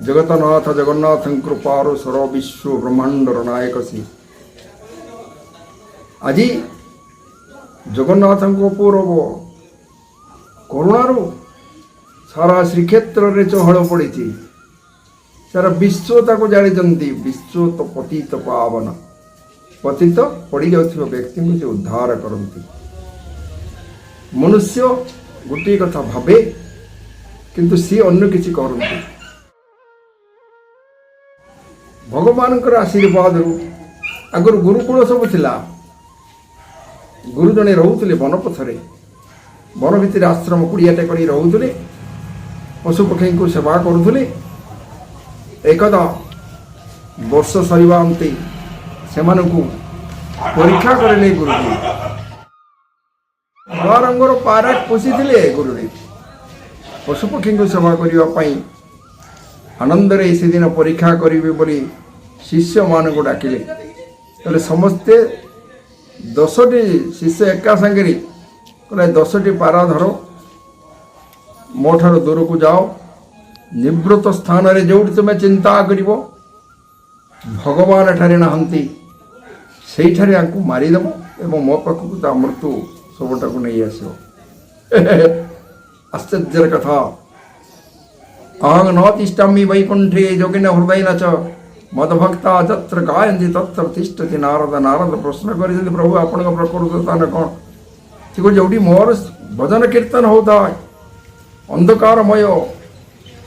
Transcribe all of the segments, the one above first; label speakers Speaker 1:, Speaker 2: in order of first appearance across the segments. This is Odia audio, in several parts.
Speaker 1: ଜଗତନାଥ ଜଗନ୍ନାଥଙ୍କ କୃପାରୁ ସର ବିଶ୍ୱ ବ୍ରହ୍ମାଣ୍ଡର ନାୟକ ସିଏ। ଆଜି ଜଗନ୍ନାଥଙ୍କ ଅପୂର୍ବ କରୁଣାରୁ ସାରା ଶ୍ରୀକ୍ଷେତ୍ରରେ ଚହଳ ପଡ଼ିଛି। ସାରା ବିଶ୍ୱ ତାକୁ ଜାଣିଛନ୍ତି। ବିଶ୍ୱ ତ ପତିତ ପାବନ, ପତିତ ପଡ଼ିଯାଉଥିବା ବ୍ୟକ୍ତିଙ୍କୁ ସେ ଉଦ୍ଧାର କରନ୍ତି। ମନୁଷ୍ୟ ଗୋଟିଏ କଥା ଭାବେ, କିନ୍ତୁ ସିଏ ଅନ୍ୟ କିଛି କରନ୍ତି। ଭଗବାନଙ୍କର ଆଶୀର୍ବାଦରୁ ଆଗରୁ ଗୁରୁକୁଳ ସବୁ ଥିଲା। ଗୁରୁ ଜଣେ ରହୁଥିଲେ ବନପଥରେ, ବନ ଭିତରେ ଆଶ୍ରମ କୁଡ଼ିଆଟେ କରି ରହୁଥିଲେ, ପଶୁପକ୍ଷୀଙ୍କୁ ସେବା କରୁଥିଲେ। ଏକଦା ବର୍ଷ ସରିବା ଅନ୍ତେ ସେମାନଙ୍କୁ ପରୀକ୍ଷା କରିଲେ ଗୁରୁଜୀ। ଧଳା ରଙ୍ଗର ପାରା ପୋଷିଥିଲେ ଗୁରୁଜୀ ପଶୁପକ୍ଷୀଙ୍କୁ ସେବା କରିବା ପାଇଁ। ଆନନ୍ଦରେ ସେଦିନ ପରୀକ୍ଷା କରିବେ ବୋଲି ଶିଷ୍ୟମାନଙ୍କୁ ଡାକିଲେ। ତାହେଲେ ସମସ୍ତେ 10ଟି ଶିଷ୍ୟ ଏକା ସାଙ୍ଗରେ କହିଲେ, "10ଟି ପାରା ଧର, ମୋ ଠାରୁ ଦୂରକୁ ଯାଅ। ନିବୃତ୍ତ ସ୍ଥାନରେ ଯେଉଁଠି ତୁମେ ଚିନ୍ତା କରିବ ଭଗବାନ ଏଠାରେ ନାହାନ୍ତି, ସେଇଠାରେ ୟାଙ୍କୁ ମାରିଦେବ ଏବଂ ମୋ ପାଖକୁ ତା ମୃତ୍ୟୁ ସବୁଟାକୁ ନେଇ ଆସିବ।" ଆଶ୍ଚର୍ଯ୍ୟର କଥା। ଅହଂ ନ ତିଷ୍ଠାମି ବୈକୁଣ୍ଠେ ଯୋଗିନ ହୃଦୟ ନ ଚ ମଦଭକ୍ତା ଯତ୍ର ଗାୟନ୍ତି ତତ୍ର ତିଷ୍ଠତି ନାରଦ। ନାରଦ ପ୍ରଶ୍ନ କରିଛନ୍ତି, "ପ୍ରଭୁ, ଆପଣଙ୍କ ପ୍ରକୃତ ସ୍ଥାନ କ'ଣ?" ସେ କହୁଛି, ଯୋଉଠି ମୋର ଭଜନ କୀର୍ତ୍ତନ ହଉଥାଏ, ଅନ୍ଧକାରମୟ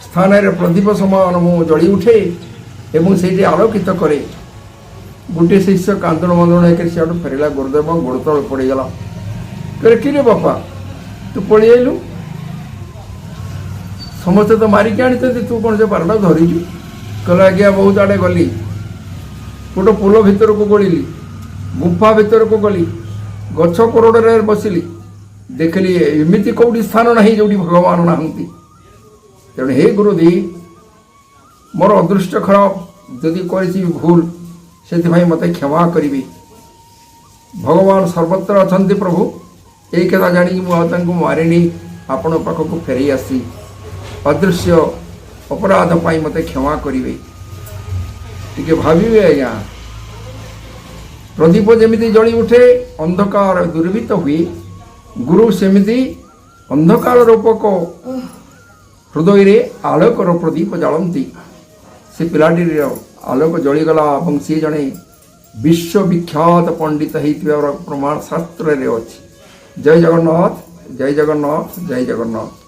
Speaker 1: ସ୍ଥାନରେ ପ୍ରଦୀପ ସମାନ ମୁଁ ଜଳି ଉଠେ ଏବଂ ସେଇଠି ଆଲୋକିତ କରେ। ଗୋଟିଏ ଶିଷ୍ୟ କାନ୍ଦୁଣ ମନ୍ଦୁଣ ହେଇକରି ସିଆଡ଼ୁ ଫେରିଲା। ଗୁରୁଦେବ ଗୋଡ଼ ତଳେ ପଡ଼ିଗଲା। କହିଲେ, "କିରେ ବାପା, ତୁ ପଳେଇ ଆଇଲୁ? ସମସ୍ତେ ତ ମାରିକି ଆଣିଛନ୍ତି, ତୁ କ'ଣ ସେ ପାରାଟା ଧରିଛୁ?" କହିଲେ, "ଆଜ୍ଞା, ବହୁତ ଆଡ଼େ ଗଲି। ଗୋଟେ ପୋଲ ଭିତରକୁ ଗଳିଲି, ଗୁମ୍ଫା ଭିତରକୁ ଗଲି, ଗଛ କୋରଡ଼ରେ ବସିଲି, ଦେଖିଲି ଏମିତି କୋଉଠି ସ୍ଥାନ ନାହିଁ ଯୋଉଠି ଭଗବାନ ନାହାନ୍ତି। ତେଣୁ ହେ ଗୁରୁଦେବ, ମୋର ଅଦୃଷ୍ଟ ଖରାପ, ଯଦି କରିଛି ଭୁଲ, ସେଥିପାଇଁ ମୋତେ କ୍ଷମା କରିବେ। ଭଗବାନ ସର୍ବତ୍ର ଅଛନ୍ତି ପ୍ରଭୁ, ଏଇ କଥା ଜାଣିକି ମୁଁ ଆଉ ତାଙ୍କୁ ମାରିନି, ଆପଣଙ୍କ ପାଖକୁ ଫେରେଇ ଆସି। ଅଦୃଶ୍ୟ ଅପରାଧ ପାଇଁ ମୋତେ କ୍ଷମା କରିବେ।" ଟିକେ ଭାବିବେ ଆଜ୍ଞା, ପ୍ରଦୀପ ଯେମିତି ଜଳି ଉଠେ, ଅନ୍ଧକାର ଦୂରୀଭୂତ ହୁଏ, ଗୁରୁ ସେମିତି ଅନ୍ଧକାର ରୂପକ ହୃଦୟରେ ଆଲୋକର ପ୍ରଦୀପ ଜାଳନ୍ତି। ସେ ପିଲାଟିର ଆଲୋକ ଜଳିଗଲା ଏବଂ ସିଏ ଜଣେ ବିଶ୍ୱବିଖ୍ୟାତ ପଣ୍ଡିତ ହେଇଥିବାର ପ୍ରମାଣ ଶାସ୍ତ୍ରରେ ଅଛି। ଜୟ ଜଗନ୍ନାଥ, ଜୟ ଜଗନ୍ନାଥ, ଜୟ ଜଗନ୍ନାଥ।